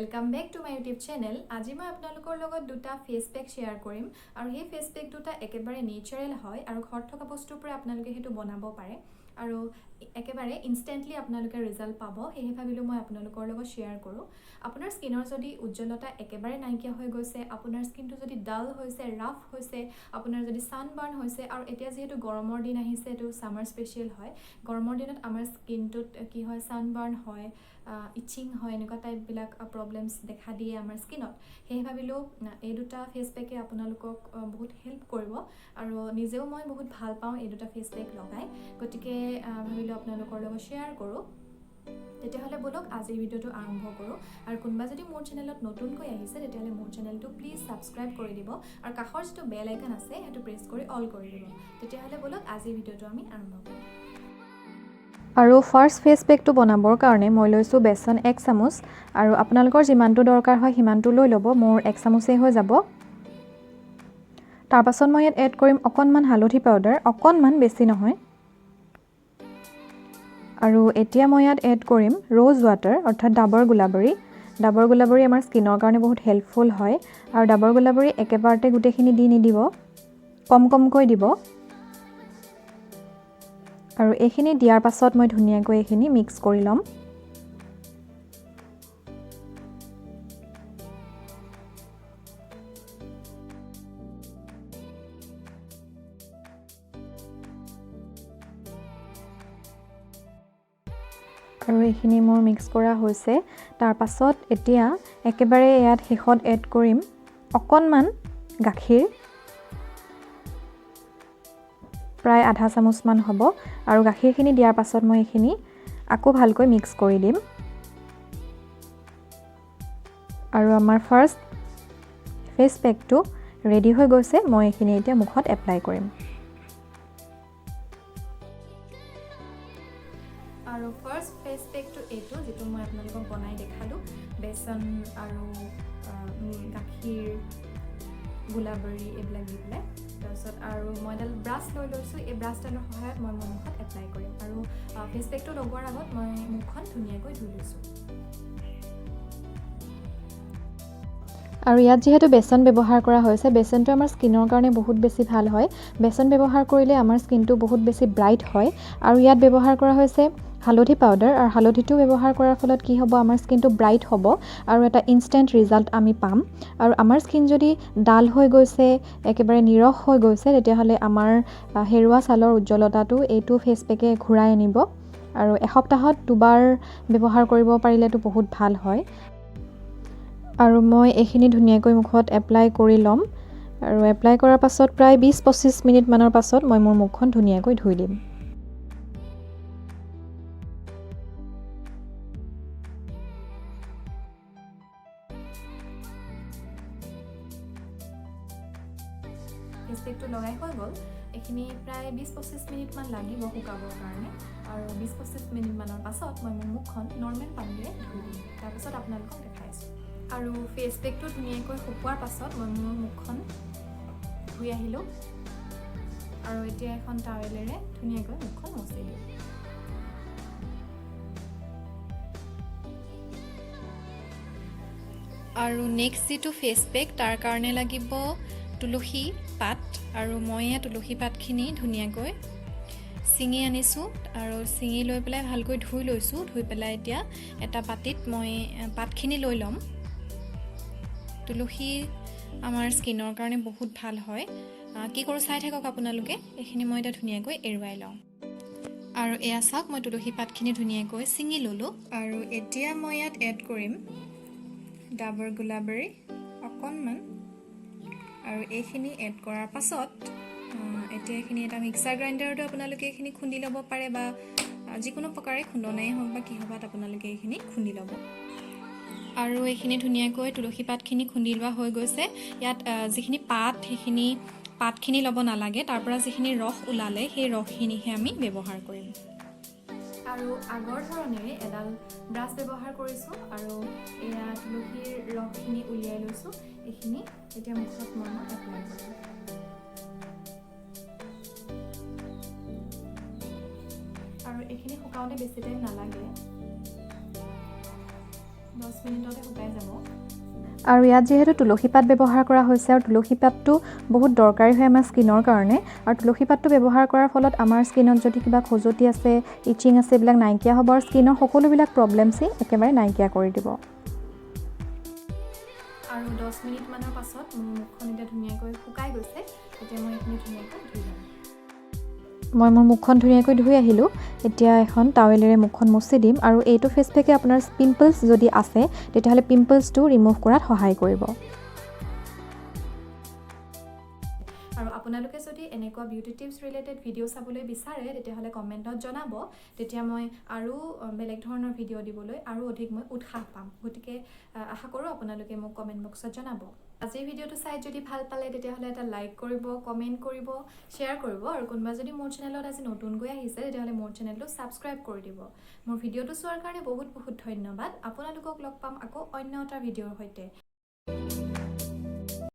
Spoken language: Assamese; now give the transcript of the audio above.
Welcome back to my YouTube channel. আজি মই আপোনালোকৰ লগত দুটা ফেচ পেক শ্বেয়াৰ কৰিম আৰু সেই ফেচ পেক দুটা একেবাৰে নেচাৰেল হয় আৰু ঘৰত থকা বস্তুৰ পৰা আপোনালোকে সেইটো বনাব পাৰে আৰু একেবাৰে ইনষ্টেণ্টলি আপোনালোকে ৰিজাল্ট পাব। সেয়েহে ভাবিলোঁ মই আপোনালোকৰ লগত শ্বেয়াৰ কৰোঁ। আপোনাৰ স্কিনৰ যদি উজ্জ্বলতা একেবাৰে নাইকিয়া হৈ গৈছে, আপোনাৰ স্কিনটো যদি ডাল হৈছে, ৰাফ হৈছে, আপোনাৰ যদি ছানবাৰ্ণ হৈছে, আৰু এতিয়া যিহেতু গৰমৰ দিন আহিছে, এইটো ছামাৰ স্পেচিয়েল হয়। গৰমৰ দিনত আমাৰ স্কিনটোত কি হয়, ছানবাৰ্ণ হয়, ইচিং হয়, এনেকুৱা টাইপবিলাক প্ৰব্লেমছ দেখা দিয়ে আমাৰ স্কিনত। সেয়েহে ভাবিলোঁ এই দুটা ফেচ পেকে আপোনালোকক বহুত হেল্প কৰিব আৰু নিজেও মই বহুত ভাল পাওঁ এই দুটা ফেচ পেক লগাই, গতিকে ভাবিলোঁ আপোনালোকৰ লগত শ্বেয়াৰ কৰোঁ। তেতিয়াহ'লে ব'লক আজিৰ ভিডিঅ'টো আৰম্ভ কৰোঁ। আৰু কোনোবা যদি মোৰ চেনেলত নতুনকৈ আহিছে তেতিয়াহ'লে মোৰ চেনেলটো প্লিজ ছাবস্ক্ৰাইব কৰি দিব আৰু কাষৰ যিটো বেল আইকন আছে সেইটো প্ৰেছ কৰি অল কৰি দিব। তেতিয়াহ'লে ব'লক আজিৰ ভিডিঅ'টো আমি আৰম্ভ কৰোঁ। আৰু ফাৰ্ষ্ট ফেচ পেকটো বনাবৰ কাৰণে মই লৈছোঁ বেচন 1 চামুচ আৰু আপোনালোকৰ যিমানটো দৰকাৰ হয় সিমানটো লৈ ল'ব, মোৰ 1 চামুচেই হৈ যাব। তাৰপাছত মই ইয়াত এড কৰিম অকণমান হালধি পাউডাৰ, অকণমান, বেছি নহয়। আৰু এতিয়া মই ইয়াত এড কৰিম ৰ'জ ৱাটাৰ, অৰ্থাৎ ডাবৰ গোলাবাৰী। ডাবৰ গোলাবাৰী আমাৰ স্কিনৰ কাৰণে বহুত হেল্পফুল হয় আৰু ডাবৰ গোলাবাৰী একেবাৰতে গোটেইখিনি দি নিদিব, কম কমকৈ দিব। আৰু এইখিনি দিয়াৰ পাছত মই ধুনীয়াকৈ এইখিনি মিক্স কৰি ল'ম। আৰু এইখিনি মোৰ মিক্স কৰা হৈছে। তাৰপাছত এতিয়া একেবাৰে ইয়াত শেষত এড কৰিম অকণমান গাখীৰ, প্ৰায় আধা চামুচমান হ'ব। আৰু গাখীৰখিনি দিয়াৰ পাছত মই এইখিনি আকৌ ভালকৈ মিক্স কৰি দিম। আৰু আমাৰ ফাৰ্ষ্ট ফেচ পেকটো ৰেডি হৈ গৈছে। মই এইখিনি এতিয়া মুখত এপ্লাই কৰিম। আৰু ফাৰ্ষ্ট ফেচ পেকটো এইটো, যিটো মই আপোনালোকক বনাই দেখালোঁ, বেচন আৰু গাখীৰ, গোলাবাৰী এইবিলাক দি পেলাই। তাৰপিছত আৰু মই এডাল ব্ৰাছ লৈ লৈছোঁ, এই ব্ৰাছডালৰ সহায়ত মই মোৰ মুখত এপ্লাই কৰিম। আৰু ফেচ পেকটো লগোৱাৰ আগত মই মুখখন ধুনীয়াকৈ ধুই লৈছোঁ। আৰু ইয়াত যিহেতু বেচন ব্যৱহাৰ কৰা হৈছে, বেচনটো আমাৰ স্কিনৰ কাৰণে বহুত বেছি ভাল হয়। বেচন ব্যৱহাৰ কৰিলে আমাৰ স্কিনটো বহুত বেছি ব্ৰাইট হয়। আৰু ইয়াত ব্যৱহাৰ কৰা হৈছে হালধি পাউডাৰ, আৰু হালধিটো ব্যৱহাৰ কৰাৰ ফলত কি হ'ব, আমাৰ স্কিনটো ব্ৰাইট হ'ব আৰু এটা ইনষ্টেণ্ট ৰিজাল্ট আমি পাম। আৰু আমাৰ স্কিন যদি ডাল হৈ গৈছে, একেবাৰে নিৰস হৈ গৈছে, তেতিয়াহ'লে আমাৰ হেৰুৱা ছালৰ উজ্জ্বলতাটো এইটো ফেচ পেকে ঘূৰাই আনিব। আৰু এসপ্তাহত দুবাৰ ব্যৱহাৰ কৰিব পাৰিলেতো বহুত ভাল হয়। আৰু মই এইখিনি ধুনীয়াকৈ মুখত এপ্লাই কৰি ল'ম। আৰু এপ্লাই কৰাৰ পাছত প্ৰায় 20-25 মিনিটমানৰ পাছত মই মোৰ মুখখন ধুনীয়াকৈ ধুই দিম। ফেচ পেকটো লগাই হৈ গ'ল। এইখিনি প্ৰায় 20-25 মিনিটমান লাগিব শুকাবৰ কাৰণে। আৰু 20-25 মিনিটমানৰ পাছত মই মোৰ মুখখন নৰ্মেল পানীৰে ধুই দিম। তাৰপাছত আপোনালোকক দেখাই আছোঁ। আৰু ফেচ পেকটো ধুনীয়াকৈ শুকোৱাৰ পাছত মই মোৰ মুখখন ধুই আহিলোঁ আৰু এতিয়া এখন টাৱেলেৰে ধুনীয়াকৈ মুখখন মচি দিম। আৰু নেক্সট যিটো ফেচ পেক, তাৰ কাৰণে লাগিব তুলসী পাত। আৰু মই ইয়াত তুলসী পাতখিনি ধুনীয়াকৈ ছিঙি আনিছোঁ আৰু ছিঙি লৈ পেলাই ভালকৈ ধুই লৈছোঁ। ধুই পেলাই এতিয়া এটা বাতিত মই পাতখিনি লৈ ল'ম। তুলসী আমাৰ স্কিনৰ কাৰণে বহুত ভাল হয়। কি কৰোঁ চাই থাকক আপোনালোকে। এইখিনি মই এতিয়া ধুনীয়াকৈ এৰুৱাই লওঁ। আৰু এয়া চাওক, মই তুলসী পাতখিনি ধুনীয়াকৈ ছিঙি ল'লোঁ। আৰু এতিয়া মই ইয়াত এড কৰিম ডাবৰ গোলাবাৰী অকণমান। আৰু এইখিনি এড কৰাৰ পাছত এতিয়া এইখিনি এটা মিক্সাৰ গ্ৰাইণ্ডাৰতো আপোনালোকে এইখিনি খুন্দি ল'ব পাৰে বা যিকোনো প্ৰকাৰে খুন্দনাই হওক বা কিহবাত আপোনালোকে এইখিনি খুন্দি ল'ব। আৰু এইখিনি ধুনীয়াকৈ তুলসী পাতখিনি খুন্দি লোৱা হৈ গৈছে। ইয়াত যিখিনি পাত, সেইখিনি পাতখিনি ল'ব নালাগে, তাৰ পৰা যিখিনি ৰস ওলালে সেই ৰসখিনিহে আমি ব্যৱহাৰ কৰিম। আৰু আগৰ ধৰণেৰে এডাল ব্ৰাছ ব্যৱহাৰ কৰিছোঁ আৰু এয়া তুলসীৰ ৰসখিনি উলিয়াই লৈছোঁ। এইখিনি এতিয়া মুখত মই এপ্লাই কৰিম। আৰু এইখিনি শুকাওঁতে বেছি টাইম নালাগে, 10 মিনিটতে শুকাই যাব। আৰু ইয়াত যিহেতু তুলসী পাত ব্যৱহাৰ কৰা হৈছে আৰু তুলসী পাতটো বহুত দৰকাৰী হয় আমাৰ স্কিনৰ কাৰণে আৰু তুলসী পাতটো ব্যৱহাৰ কৰাৰ ফলত আমাৰ স্কিনত যদি কিবা খজুৱতি আছে, ইচিং আছে, এইবিলাক নাইকিয়া হ'ব আৰু স্কিনৰ সকলোবিলাক প্ৰব্লেমছেই একেবাৰে নাইকিয়া কৰি দিব। আৰু 10 মিনিটমানৰ পাছত মোৰ মুখখন এতিয়া ধুনীয়াকৈ শুকাই গৈছে। এতিয়া মই এইখিনি ধুনীয়াকৈ ধুই ল'ম। মই মোৰ মুখখন ধুনীয়াকৈ ধুই আহিলোঁ। এতিয়া এখন টাৱেলেৰে মুখখন মচি দিম আৰু এইটো ফেচ পেকে আপোনাৰ পিম্পলছ যদি আছে, তেতিয়াহ'লে পিম্পলছটো ৰিমুভ কৰাত সহায় কৰিব। আৰু আপোনালোকে যদি এনেকুৱা বিউটি টিপছ ৰিলেটেড ভিডিঅ' চাবলৈ বিচাৰে, তেতিয়াহ'লে কমেণ্টত জনাব। তেতিয়া মই আৰু বেলেগ ধৰণৰ ভিডিঅ' দিবলৈ আৰু অধিক মই উৎসাহ পাম। গতিকে আশা কৰোঁ আপোনালোকে মোক কমেণ্ট বক্সত জনাব। আজিৰ ভিডিঅ'টো চাই যদি ভাল পালে, তেতিয়াহ'লে এটা লাইক কৰিব, কমেণ্ট কৰিব, শ্বেয়াৰ কৰিব আৰু কোনোবা যদি মোৰ চেনেলত আজি নতুনকৈ আহিছে, তেতিয়াহ'লে মোৰ চেনেলটো ছাবস্ক্ৰাইব কৰি দিব। মোৰ ভিডিঅ'টো চোৱাৰ কাৰণে বহুত বহুত ধন্যবাদ। আপোনালোকক লগ পাম আকৌ অন্য এটা ভিডিঅ'ৰ সৈতে।